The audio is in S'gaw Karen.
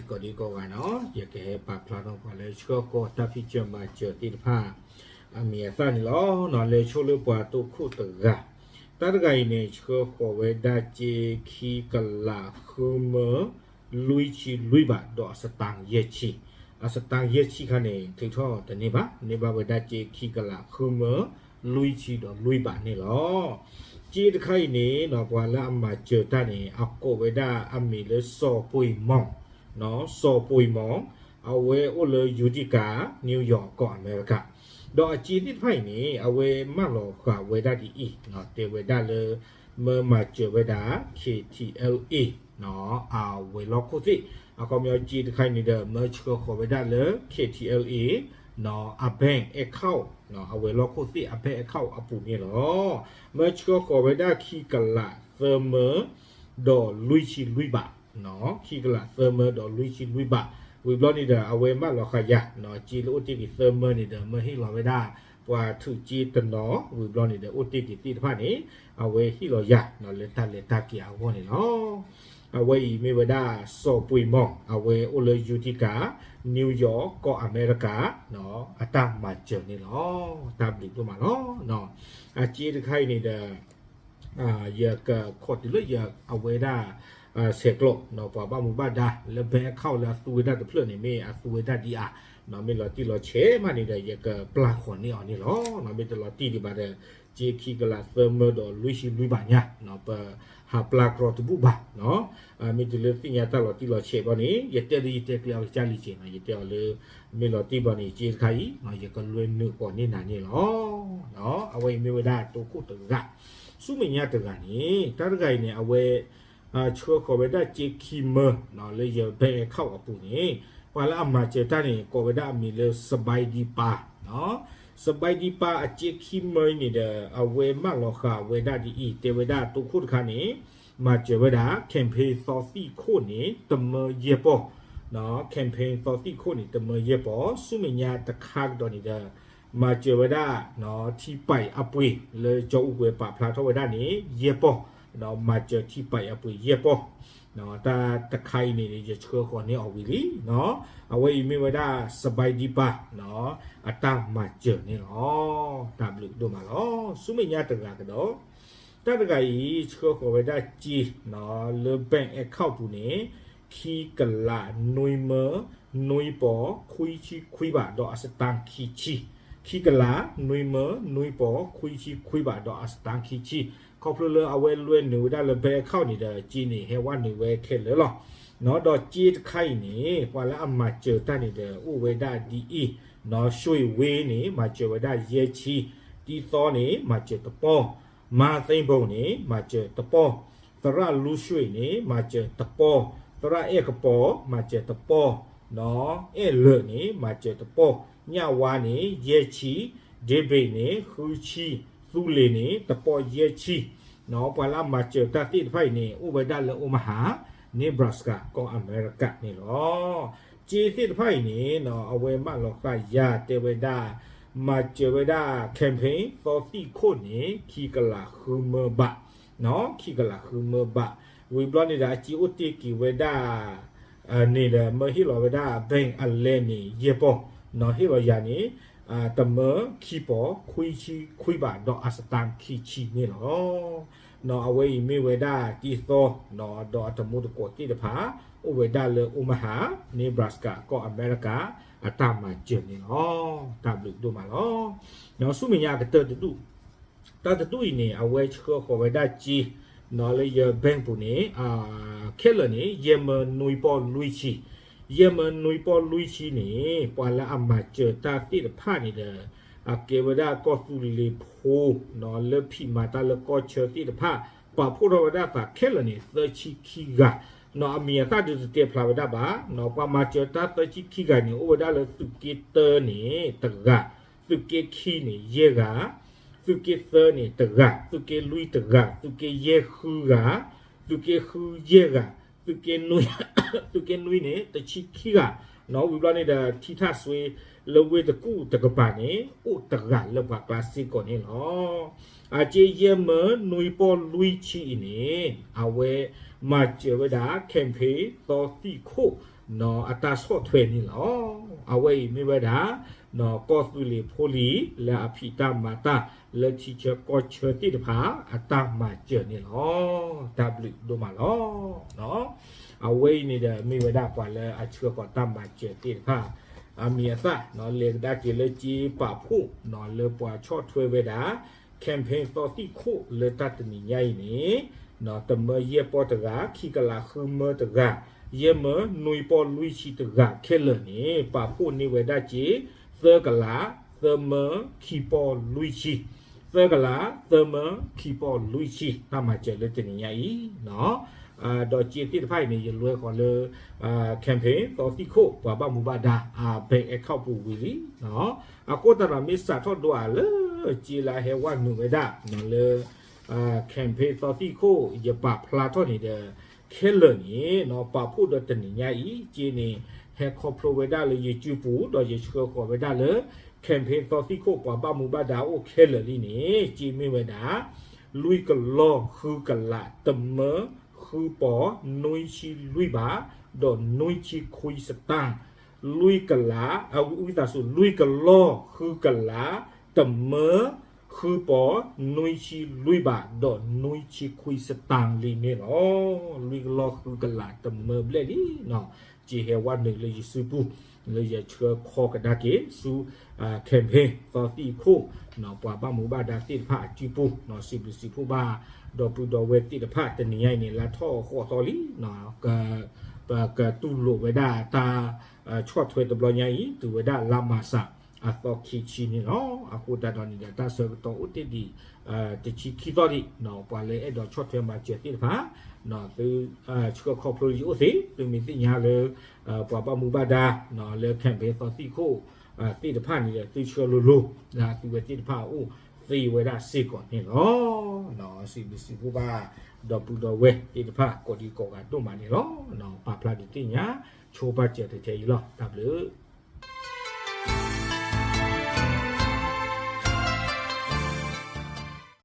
ကိးဒံကိးဂၤနီၤ, ယကဟဲပာ်ဖျါထီၣ်ပှၤလၢဆှၢဃီၤတၢ်ဖံးစၢၤမၤစၢၤသ့ၣ်တဖၣ် အမံၤအသၣ်န့ၣ်လီၤ. လၢဆိလၢပှၤတိခိၣ်တဂၤ, တၢ်တဂၤအံၤန့ၣ် ဆှၢဃီၤဝဲဒၣ်စ့ခံကလးဃုမၢ လွံၢ်ဆံလွံၢ်ဘး ဒီးအစတါယဲၢ်ဆံ, အစတါယဲၢ်ဆံခါန့ၣ် ထုးထီၣ်တန့ၢ်ဘၣ်, န့ၢ်ဘၣ်ဝဲဒၣ်စ့ခံကလးဃုမၢ လွံၢ်ဆံဒီးလွံၢ်ဘးန့ၣ်လီၤ. စ့တခါအံၤန့ၣ် ပှၤလၢအမၤစၢၤတၢ်န့ၣ် အကိးဝဲဒၣ်အမံၤလၢစီၤပှ့ၤမီၢ်, စီၤပှ့ၤမီၢ်, အဝဲအိၣ်လၢ Utica, New York ကီၢ်အမဲရကၤ, ဒီးအစ့သ့ၣ်တဖၣ်အံၤန့ၣ် အဝဲမၢလီၤဃာ်ဝဲဒၣ်ဒ်အံၤ, တဲဝဲဒၣ်လၢ မၢမၤစၢၤဝဲဒၣ် KTLA အဝဲၤလီၢ်ခိၣ်သ့ၣ်, အခီပညီစ့တခါအံၤန့ၣ်ဒီး မၢဆှၢဃီၤဝဲဒၣ်လၢ KTLA အ bank account, အဝဲၤလီၢ်ခိၣ်သ့ၣ်အ bank account အပူၤန့ၣ်လီၤ. မၢဆှၢဃီၤဝဲဒၣ်ခံကလးသၢမၢ ဒီးလွံၢ်ဆံလွံၢ်ဘး, ခံကလးသၢမၢဒီးလွံၢ်ဆံလွံၢ်ဘး, ဝံၤဘျီန့ၣ်ဒီး အဝဲမၢလီၤဃာ်ယၤ, စ့လၢအိၣ်တ့ၢ်က့ၤသၢမၢန့ၣ်ဒီး မၢဟ့ၣ်လီၤဝဲဒၣ် ပှၤထုးစ့တနီၤ, ဝံၤဘျီန့ၣ်ဒီး အိၣ်တ့ၢ်က့ၤသ့ၣ်တဖၣ်န့ၣ် အဝဲဟ့ၣ်လီၤယၤ လၢတၢ်လဲၤတၢ်က့ၤအဂီၢ်န့ၣ်လီၤ. အဝဲအံၤမ့ၢ်ဝဲဒၣ်စီၤပှ့ၤမီၢ်, အဝဲအိၣ်လၢ Utica, New York ကီၢ်အမဲရကၤ အတၢ်မၤစၢၤန့ၣ်လီၤ. တၢ်ဘျုးဒိၣ်မးလီၤ. အစ့တခါအံၤန့ၣ်ဒီး ယကခိးတုၤလၢယအဝဲဒၣ် ဆဲးကျိး ပှၤဘၣ်မူဘၣ်ဒါလၢ bank account လၢအသူဝဲဒၣ်တဖျၢၣ်န့ၣ် မ့ၢ်အသူဝဲဒၣ်ဒ်အါ, မ့ၢ်လီၤတံၢ်လီၤဆဲးမးန့ၣ်ဒီး ယကပျၢ်ဃီၤန့ၢ်အီၤန့ၣ်လီၤ. မ့ၢ်တလီၤတံၢ်ဒံးဘၣ်ဒီး စ့ခံကလးသၢမၢဒီးလွံၢ်ဆံလွံၢ်ဘးညါ ပဟးပျၢ်ကြီတဘူၣ်ဘၣ်. မ့ၢ်တုၤလၢသ့ၣ်ညါတၢ်လီၤတံၢ်လီၤဆဲးဘျီန့ၣ် ယတဲဒ်ယတဲကျဲအီၤကစၢ်လံက့ၤနီၤ, ယတဲအီၤလၢ မ့ၢ်လီၤတံၢ်ဘျီန့ၣ် စ့တခါအံၤ ယကလွဲနုာ်ဃီၤန့ၢ်နၤန့ၣ်လီၤ. အဝဲအံၤမ့ၢ်ဝဲဒၣ်တိခိၣ်တဂၤ, ဆူမဲာ်ညါတဂၤန့ၣ် တၢ်တဂၤအံၤန့ၣ် အဝဲ ဆှၢဃီၤဝဲဒၣ်စ့ခံမၢ လၢယ bank account အပူၤန့ၣ် ပှၤလၢအမၤစၢၤတၢ်န့ၣ် ကိးဝဲဒၣ်အမံၤလၢ စဘဲဒံပၤ, စဘဲဒံပၤအစ့ခံမၢအံၤန့ၣ်ဒီး အဝဲမၢလီၤဃာ်ဝဲဒၣ်ဒ်အံၤ, တဲဝဲဒၣ်တိခိၣ်တခါန့ၣ် မၤစၢၤဝဲဒၣ် campaign သီသံၣ်ခိၣ်န့ၣ် တမၢယဲၢ်ပီၢ်, campaign သီသံၣ်ခိၣ်န့ၣ် တမၢယဲၢ်ပီၢ်, ဆူမဲာ်ညါတခါကဒီးန့ၣ်ဒီး မၤစၢၤဝဲဒၣ် ထံပာ်အပှ့ၤလၢကၠီအူကွဲၤပာ်ဖျါထီၣ်ဝဲဒၣ်န့ၣ် ယဲၢ်ပီၢ်, မၤစၢၤထံပာ်အပှ့ၤယဲၢ်ပီၢ်, တၢ်တခါအံၤန့ၣ် ယဆှၢဃီၤန့ၢ်အီၤဝံၤလံ. အဝဲအံၤမ့ၢ်ဝဲဒၣ် စဘဲဒံပၤ အတၢ်မၤစၢၤန့ၣ်လီၤ. တၢ်ဘျုးဒိၣ်မးလီၤ. ဆူမဲာ်ညါတဂၤကဒီး တၢ်တဂၤအံၤ ဆှၢဃီၤဝဲဒၣ်စ့ လၢ bank account ပူၤန့ၣ် ခံကလးနွံမၢ နွံပီၢ် ခွံဆံခွံဘး ဒီးအစတါခံဆံ, ခံကလးနွံမၢ နွံပီၢ် ခွံဆံခွံဘး ဒီးအစတါခံဆံ, ခီဖျိလၢအဝဲလွဲနုာ်ဝဲဒၣ်လၢ bank account န့ၣ်ဒီး စ့န့ၣ် ဟဲဝဲနုာ်ဝဲခဲလၢာ်လီၤ. ဒီးစ့တခါအံၤန့ၣ် ပှၤလၢအမၤစၢၤတၢ်န့ၣ်ဒီး အိၣ်ဝဲဒၣ်ဒ်အံၤ, နီၢ်ရွှ့ၣ်ဝ့န့ၣ် မၤစၢၤဝဲဒၣ်ယဲၢ်ဆံ, တံသီန့ၣ် မၤစၢၤတပီၢ်, မၤသ့ဘိၣ်န့ၣ် မၤစၢၤတပီၢ်, သရၣ်လူရွှ့ၣ်န့ၣ် မၤစၢၤတပီၢ်, သရၣ်အဲၣ်ကပီၤ မၤစၢၤတပီၢ်, အဲၣ်လၢာ်န့ၣ် မၤစၢၤတပီၢ်, ညၣ်ဝါန့ၣ် ယဲၢ်ဆံ, ဒ့ဘ့ၣ်န့ၣ် ဃုဆံ, သူလ့ၤန့ၣ် တပီၢ်ယဲၢ်ဆံ, ပှၤလၢအမၤစၢၤတၢ်သ့ၣ်တဖၣ်အံၤန့ၣ် အိၣ်ဝဲဒၣ်လၢ Omaha, Nebraska ကီၢ်အမဲရကၤန့ၣ်လီၤ. စ့သ့ၣ်တဖၣ်အံၤန့ၣ် အဝဲမၢလီၤဃာ်ယၤတဲဝဲဒၣ် မၤစၢၤဝဲဒၣ် campaign သီသံၣ်ခိၣ်န့ၣ် ခံကလးဃုမၢဘး, ခံကလးဃုမၢဘး, ဝံၤဘျီန့ၣ်ဒီး အစ့အိၣ်တ့ၢ်က့ၤဝဲဒၣ် န့ၣ်ဒီး မၢဟ့ၣ်လီၤဝဲဒၣ် bank အလဲန့ၣ် ယဲၢ်ပီၢ်, ဟ့ၣ်လီၤယၤန့ၣ် တမၢခံပီၢ် ခွံဆံခွံဘး ဒီးအစတါခံဆံန့ၣ်လီၤ. အဝဲအံၤမ့ၢ်ဝဲဒၣ်တံသီ ဒီးအတံၤသကိးသ့ၣ်တဖၣ် အိၣ်ဝဲဒၣ်လၢ Omaha, Nebraska ကီၢ်အမဲရကၤ အတၢ်မၤစၢၤန့ၣ်လီၤ. တၢ်ဘျုးဒိၣ်မးလီၤ. ဆူမဲာ်ညါအကတၢၢ်တဒူၣ်, တၢ်တဒူၣ်အံၤန့ၣ် အဝဲဆှၢဃီၤဝဲဒၣ်စ့ လၢယ bank ပူၤန့ၣ် ခဲလၢာ်န့ၣ် ယဲၢ်မၢနွံပီၢ်လွံၢ်ဆံ, ယဲၢ်မၢနွံပီၢ်လွံၢ်ဆံန့ၣ် ပှၤလၢအမၤစၢၤတၢ်သ့ၣ်တဖၣ်န့ၣ်ဒီး အကဲဝဲဒၣ်ကီၢ်သူလ့ၤဖိ လၢဖံးမၤတၢ်လၢကီၢ်ဆၢသ့ၣ်တဖၣ် ပာ်ဖှိၣ်ထီၣ်ဝဲဒၣ်သးခဲလၢာ်န့ၣ် သၢဆံခံဂၤ, အမံၤအသၣ်ဒုးတတဲဖျါဝဲဒၣ်ဘၣ်, ပှၤမၤစၢၤတၢ်သၢဆံခံဂၤန့ၣ် အိၣ်ဝဲဒၣ်လၢသုးက့တၢန့ၣ်တဂၤ, သုးက့ခံန့ၣ်ယဲၢ်ဂၤ, သုးက့သၢန့ၣ်တဂၤ, သုးက့လွံၢ်တဂၤ, သုးက့ယဲၢ်ဃုဂၤ, သုးက့ဃုယဲၢ်ဂၤ, သုးက့နွံ, သုးက့နွံန့ၣ် တဆံခံဂၤ, ဝံၤဘျီန့ၣ်ဒီး ထံထၣ်စွ့လၢဝ့ၢ်တကူၣ်တကပၤန့ၣ် အိၣ်တဂၤလၢပှၤကျါစ့ၢ်ကီးန့ၣ်လီၤ. အစ့ယဲၢ်မၢနွံပီၢ်လွံၢ်ဆံအံၤန့ၣ် အဝဲမၤစၢၤဝဲဒၣ် campaign သီသံၣ်ခိၣ် အတၢ်ဆီၣ်ထွဲန့ၣ်လီၤ. အဝဲအံၤမ့ၢ်ဝဲဒၣ် ကီၢ်သူလ့ၤဖိလံၤ လၢအဖံးတၢ်မၤတၢ်လၢထံဆၢကီၢ်ဆၢသ့ၣ်တဖၣ် အတၢ်မၤစၢၤန့ၣ်လီၤ. တၢ်ဘျုးဒိၣ်မးလီၤ. အဝဲအံၤန့ၣ်ဒီး မ့ၢ်ဝဲဒၣ်ပှၤလၢအဆှၢဃီၤတၢ်မၤစၢၤသ့ၣ်တဖၣ် အမံၤအသၣ် လဲၤကဒါက့ၤလၢစ့ပာ်ဖှိၣ် လၢပှၤဆီၣ်ထွဲဝဲဒၣ် campaign သီသံၣ်ခိၣ်လၢတၢ်တနံၤညါအံၤန့ၣ် တမၢယဲၢ်ပီၢ်တဂၤ ခံကလးဃုမၢတဂၤ ယဲၢ်မၢနွံပီၢ်လွံၢ်ဆံတဂၤခဲလၢာ်န့ၣ် ပာ်ဖှိၣ်န့ၢ်ဝဲဒၣ်စ့ သၢကလး သၢမၢခံပီၢ်လွံၢ်ဆံ သၢကလး သၢမၢခံပီၢ်လွံၢ်ဆံ တၢ်မၤစၢၤလၢတနံၤညါအံၤ ဒီးစ့သ့ၣ်တဖၣ်အံၤန့ၣ် ယလွဲဃီၤလၢ campaign သီသံၣ်ခိၣ် ပှၤဘၣ်မူဘၣ်ဒါ bank account ပူၤဝံၤလံ. အဃိသတးဒီး မ့ၢ်စးထီၣ်ဒိအီၤလၢ စ့လၢအဟဲဝဲနုာ်ဝဲဒၣ် လၢ campaign သီသံၣ်ခိၣ် ယပာ်ဖျါထီၣ်န့ၣ်ဒီး ခဲလၢာ်န့ၣ် ပာ်ဖှိၣ်ဒီးတနံၤညါအံၤ စ့န့ၣ် ဟဲခီဖျိဝဲဒၣ်လၢယစုပူၤ ဒီးယဆှၢဃီၤဝဲဒၣ်လၢ campaign သီသံၣ်ခိၣ် ပှၤဘၣ်မူဘၣ်ဒါအိၣ်ခဲလၢာ်လံန့ၣ် စ့မ့ၢ်ဝဲဒၣ် လွံၢ်ကလီၢ်ဃုကလး တမၢဃုပီၢ်နွံဆံလွံၢ်ဘး ဒီးနွံဆံခွံစတၣ် လွံၢ်ကလး အဝံသးစူၤ လွံၢ်ကလီၢ်ဃုကလး တမၢဃုပီၢ်နွံဆံလွံၢ်ဘး ဒီးနွံဆံခွံစတၣ်လံန့ၣ်လီၤ. လွံၢ်ကလီၢ်ဃုကလး တမၢဘျဲၣ်လံ စ့ဟဲဝဲနုာ်လၢယစုပူၤ လၢယဆှၢခီကဒါက့ၤဆူ campaign သီသံၣ်ခိၣ် ပှၤဘၣ်မူဘၣ်ဒါသ့ၣ်တဖၣ်အစုပူၤ စံးဘျုးစံးဖှိၣ်ဘၣ် ဒီပုၢ်ဒီဝဲၢ်သ့ၣ်တဖၣ် တနံၤညါအံၤန့ၣ် လါထီၣ်ဃိးသီလံ ပကတူၢ်လိာ်ဝဲဒၣ်တၢ်ဆီၣ်ထွဲတဘျီညါအံၤ တုၤဝဲဒၣ်လါမၢ်ၡးအသီခံဆံန့ၣ်လီၤ. အဃိသတးဒီးန့ၣ်ဒီး တၢ်ဆၢကတီၢ်အိၣ်တ့ၢ်ဒံး တဆံခံသီဒံး ပှၤလၢအဲၣ်ဒိးဆီၣ်ထွဲမၤစၢၤသ့ၣ်တဖၣ် သုဆှၢခီဖျိလၢယအိၣ်သ့ သုမ့ၢ်သ့ၣ်ညါလၢ ပှၤဘၣ်မူဘၣ်ဒါ လၢ campaign သီသံၣ်ခိၣ် သ့ၣ်တဖၣ်န့ၣ်ဒီး သုဆှၢလိၤလိၤ လၢသုဝဲသ့ၣ်တဖၣ်အအိၣ်သ့ဝဲဒၣ်စ့ၢ်ကီးန့ၣ်လီၤ. စံးဘျုးစံးဖှိၣ်ဘၣ် ဒီပုၢ်ဒီဝဲၢ်သ့ၣ်တဖၣ် ကိးဒံကိးဂၤဒိၣ်မးန့ၣ်လီၤ. ပာ်ဖျါဒုးသ့ၣ်ညါ ဆိပာ်စၢၤတထဲအံၤလီၤ. တၢ်ဘျုး